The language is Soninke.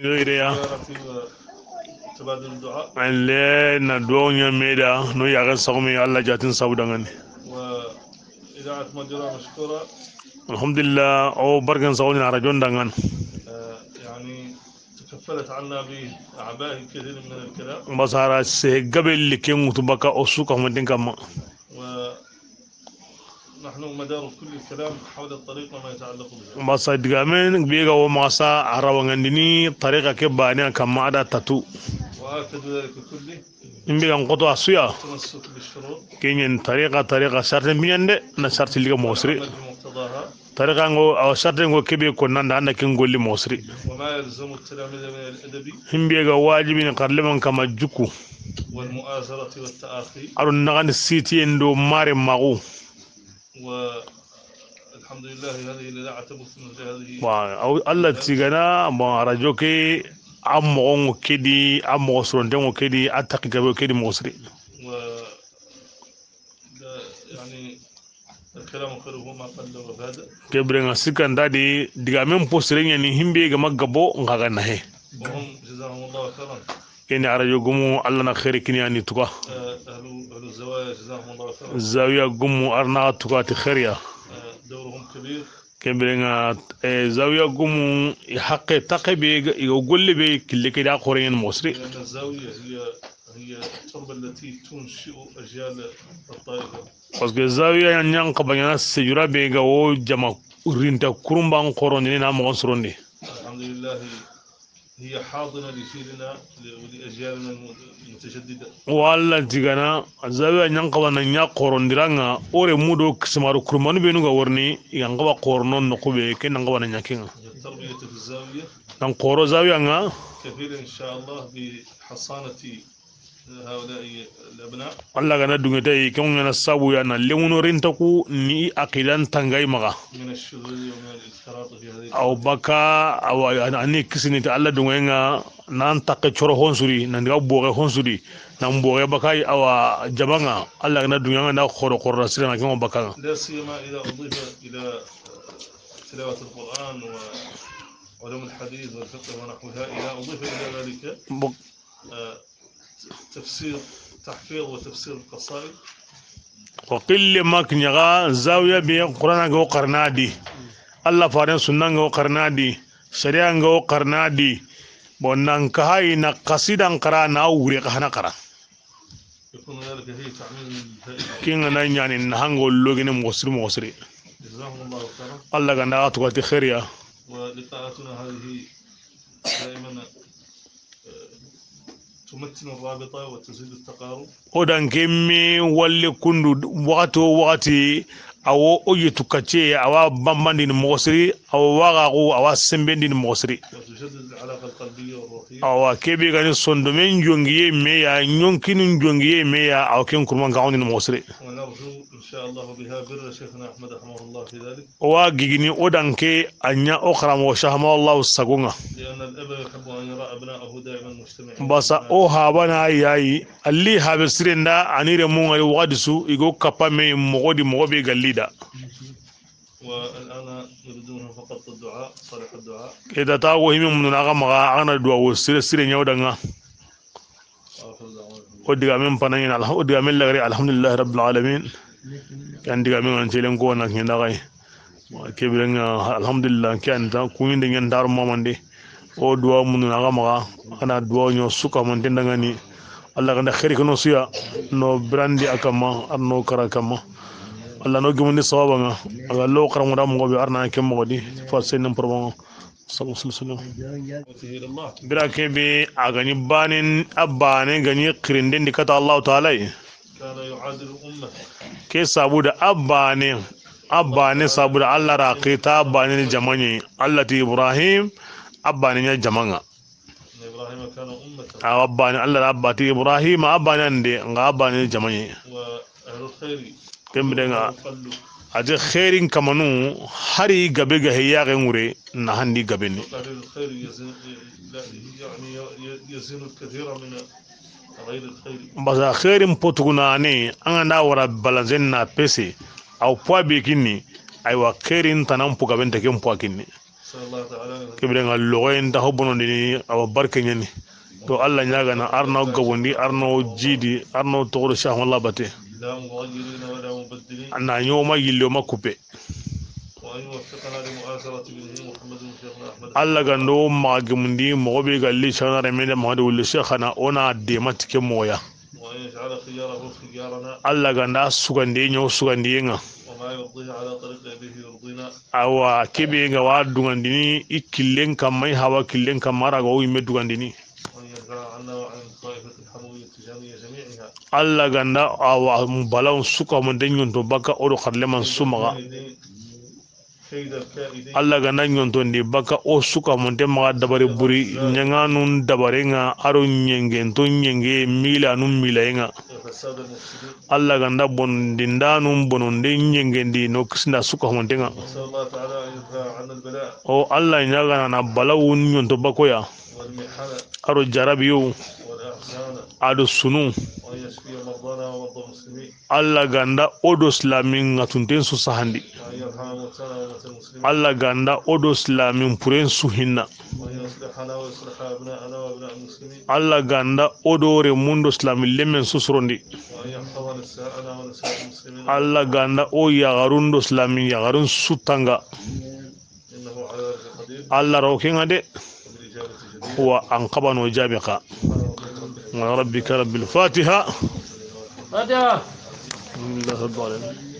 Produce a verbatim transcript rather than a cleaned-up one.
Yo ire ya. زيارة وتبادل الدعاء. Alle na duwawu ɲa me da, no yaxen saxu me, Alla jaatin sabu dangani. وإذاعة مجرى مشكورة. Alhamdulillah, o barken saxu ni arajon dangani. آه، يعني تكفلت عنا بأعباء كثير من الكلام. Basara se gabe like ŋutu baka o su ka manten kamma. ونحن مدار كل الكلام حول الطريق وما يتعلق بها. Basa digamen be ga wo maxa sa a rawangandini tariqa ke baane kamma a da tatu. وآكد ذلك كله. N be ga n xoto a su ya. التمسك بالشروط. Ke ɲen tariqa, tariqa sarten biɲande, na sarti liga moxo siri. والعمل بمقتضاها. Tariqa ŋo, awa sarten ŋo ke be ko nanda, an da ken golli moxo siri. وما يلزم التلاميذ من الأدب. Himbe ga wajibini xarleman kamma juku. والمؤازرة والتأاخي. Aro naxani sitiyen do mare maxu. والحمد لله هذه الإذاعة تبث مثل هذه. Bon, aw, Alla tigana, bon, arajo ke, a moxo ŋo ke di, a moxo soronte ŋo ke di, a taqi gabe ke di moxo siri. و لا، يعني، الكلام خيره ما قل وفاد. Ke biren ŋa sikka nta di, digamen po sire ɲa ni himbe ga ma gabo n xa ga nahe. وهم جزاهم الله خيرا. Ke ni arajo gumu, Alla na xeeri kini a ni tuga. آه، أهل، أهل الزوايا جزاهم الله خيرا. Zawiya gumu, a ra na xa tuga ti xeeri ya. آه، دورهم كبير. Ke biren ŋa, eh, zawiya gumu, i haqqe taqe be ga, i ga golle be kille ke da xooren ɲa ni moxo siri. لأن الزاوية هي، هي التربة التي تنشئ أجيال الطائفة. Parce que zawiya ɲa ɲan xaba ɲaana sejura be ga wo jama rinta kurumban xorondini na moxon sorondi. الحمد لله هي حاضنة لجيلنا ولأجيالنا المتجددة. Wa Alla tigana, zawiya ɲan xaba na ɲa xorondiran ŋa, o re mudo kismaru kurumanu benu ga worini, i ga n xaba xorono noqu be, ken na n xaba na ɲa ken ŋa. هي التربية في الزاوية. Nan xoro zawiya ŋa. كفيل إن شاء الله بحصانة هؤلاء الأبناء. Alla ga na dunŋe ta yi, ken ŋa na sabu ya na lemuno rintaku ni aqidan tangay maxa. من الشذوذ ومن الاختلاط في هذه. Aw baka, awa, ani kisini ta Alla dunŋe ŋa, nan taqe coro honsuri, nan diga boxe honsuri, nan boxe baka, awa, jama ŋa, Alla ga na dunŋe ŋa na xoro xoro sire ŋa ken ŋa baka ŋa. لا سيما إذا أضيف إلى تلاوة القرآن وعلوم الحديث والفقه ونحوها، إذا أضيف إلى ذلك، Bon. آه، تفسير، تحفيظ وتفسير القصائد. Ko xille ma kiɲaga zawiya be Qur'ana ga wo xarana di. Alla faren sunna ga wo xarana di. Sharia ga wo xarana di. Bon, nan ka hayi na qasidan xara na wure xa hana xara. يكون ذلك فيه تعميم للفائدة. Ken ŋa na ɲaani na hango logene moxo siri moxo siri. جزاهم الله خيرا. Alla ga nda xa tuga ti xeeri ya. ولقاءاتنا هذه دائما، آه، تمتن الرابطة وتزيد التقارب. O dan ke me walle kundu waxati wo waxati, a wo o yetu kacce, a wa banbandini moxo siri, a wa waxaxu, a wa senbendini moxo siri. وتجدد العلاقة القلبية والروحية. Awa, ke be ga ni sondomen jongiye me ya, ɲonkinin jongiye me ya, awa ken kurman ka xondini moxo siri. ونرجو إن شاء الله بها بر شيخنا أحمد رحمه الله في ذلك. O wa gigini o dan ke a ɲa o xaramoxo Cheikh Ahmadou Allahu sago ŋa. لأن الأب يحب أن يرى أبناءه دائما مجتمعين. Basa o habana yayi, alli habe sirenda, ani remun ŋa ri waxati su, i go kappa me moxo di moxo be ga li da. والآن نريد منه فقط الدعاء، صالح الدعاء. Ke da ta wo himi mun na ga maxa, a ga na duwa wo sire sire ɲa o da ŋa. O digamen fana ɲa, o digamen lagare, alhamdulillahi rabbil alamin. Ke an digamen ŋa n telen ko na ɲa da ga yi. Ke biren ŋa, alhamdulillah, ke an ta kuɲinde ɲa n daru mamande. O duwa mun na ga maxa, a na duwa ɲo suka mun tendangani. Alla ga nda xeeri kano su ya, no birandi a kamma, a no kara kamma. Alla no gimandi sawaba ŋa, a ga lo xaramoxo da moxo be, a ra na ke moxo di, fa senen porobon. Sallallahu alaihi wasallam. Bira ke be a ga ni banen, a bane ga ni xirinden di kata Allahu Taala yi. كان يعادل أمة. Ke sabu da a bane, a bane sabu da Alla ra xita a bane ni jamaɲe. Alla ti Ibrahim, a bane ɲa jamaŋa. إن إبراهيم كان أمة. Awa bane, Alla ra bati Ibrahim, a bane ande, nga a bane ni jamaɲe. وأهل الخير. Ken biren ŋa, a ti xeerin kamanu, hari gabe ga he yaxe ŋure, na handi gabe ni. أهل الخير يزن، لا، يعني، يزن كثيرا من غير الخير. Basa xeerin potugunane, an ga nda wara balansen na pese, aw poids be kinni, aywa, xeerin tanan po gaben te ken poids kinni. Ke biren ŋa loxoyen ta ho bonondini, awa barke ɲaani. To Alla ɲaagana, arno gabondi, arno jidi, arno toxoro Cheikh Ahmad Labate. لا مغيرين ولا مبدلين. A na ɲoma yille o ma kupe. وأن يوفقنا لمؤازرة ابنه محمد شيخنا أحمد. Alla ga nda o maxa gemundi, moxo be ga li Cheikhna Remende Muhammad wulli Cheikhna, o na deema ti ke moxo ya. وأن يجعل خياره خيارنا. Alla ga nda sugandiye ɲa o sugandiyen ŋa. وما يرضيه على طريق أبيه يرضينا. Awa, ke be ga wa dugandini i killen kanma, i haaba killen kanma, a ra ga o yimme dugandini. وأن يدفع عنا وعن الطائفة الحموية التجانية جميعها. Alla ga nda awa balawun su kahumunte ɲonto baka o do xarleman su maxa. كيد الكائدين. Alla ga nda ɲontondi baka o su kahumunte maxa dabari buri ɲaŋanun dabarenŋa, a do ɲengenton ɲenge miilanun miilayenŋa. وفساد المفسدين. Alla ga nda bonondindanun bononde ɲengendi no kisinda su kahumunten ŋa. نسأل الله تعالى أن يدفع عنا البلاء. O Alla ɲaagana na balawun ɲonto baka o ya. والمحن. A do jarabiyo. والأحزان. A do sunu. وأن يشفي مرضانا ومرضى المسلمين. Alla ga nda o do silaamin ŋatunten su sahandi. وأن يرحم موتانا وموتى المسلمين. Alla ga nda o do silaamin puren su hinna. وأن يصلح لنا ويصلح أبناءنا وأبناء المسلمين. Alla ga nda o do remun do silaamin lemmen su surondi. وأن يحفظ نساءنا ونساء المسلمين. Alla ga nda o yaxarun do silaamin yaxarun su tanga. إنه على ذلك قدير. Alla ra wa ken ŋa de. وبالإجابة جدير. Wa an xabano jaabi xa. سبحان ربك رب العزة. ربك رب الفاتحة. فاتحة. الحمد لله رب العالمين.